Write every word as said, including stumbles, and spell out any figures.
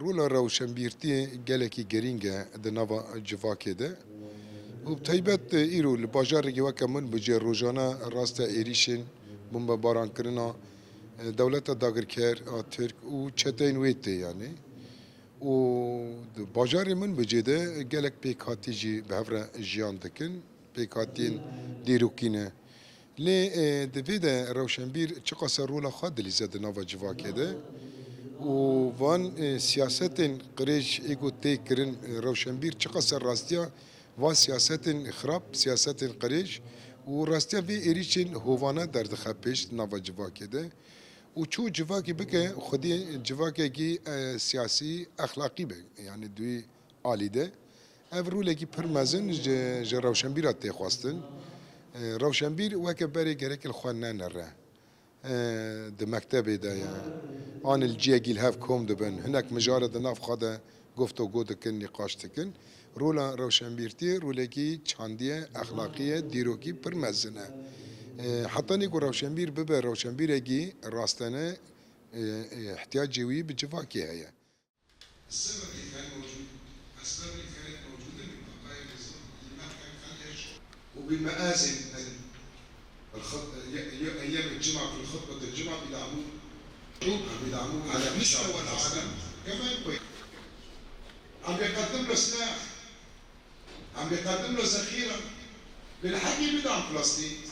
Rola rewşenbîrtiyê gelekî girîng e di nava civakê de û bi taybet îro li bajarekî weke Minbicê rojane raste êrîşên bombebaran kirina dewleta dagirker a Tirk û çeteyên wê tê yanî. Û di bajarê Minbicê de gelek pêkhatî jî bi hev re jiyan dikin, pêkhatiyên dîrokî ne. Lê, e, di vê de rewşenbîr çiqas e rola xwe dilîze di nava civakê de û van, e, siyasetên qirêj ê ku tê kirin, e, rewşenbîr çiqas e rastiya van siyasetên xirab, siyasetên qirêj û rastiya vê êrîşên hovane derdixe pêş di nava civakê de û çû civakî bike xwedî civakekî, e, siyasî, exlaqî be, yanî di wî alî de. Ev rolekî pir mezin ji, ji rewşenbîra tê xwestin. E, rewşenbîr weke berê gerek li xwe nenere. E, di mektebê de ye. An li ciyekî li hev kom dibin. Hinek mijare di nav xwe de goftogo dikin, nîqaş dikin. Rola rewşenbîrtiyê rolekî çandî ye, exlaqî ye, dîrokî pir mezin e. E, hetanî ku rewşenbîr bibe rewşenbîrekî rastene, e, e, ihtiyacê wî bi civakê heye. السبب اللي كان موجود، أسباب اللي كانت موجودة من بقايا النظام اللي ما كان خليها شغل. وبمآذن ال-، الخط-، ي-، ي-، أيام الجمعة في الخطبة الجمعة بيدعموه. عم بيدعموه على مستوى العالم. كمان كويس. عم بيقدم له سلاح. عم بيقدم له ذخيرة. بالحكي بدعم فلسطين.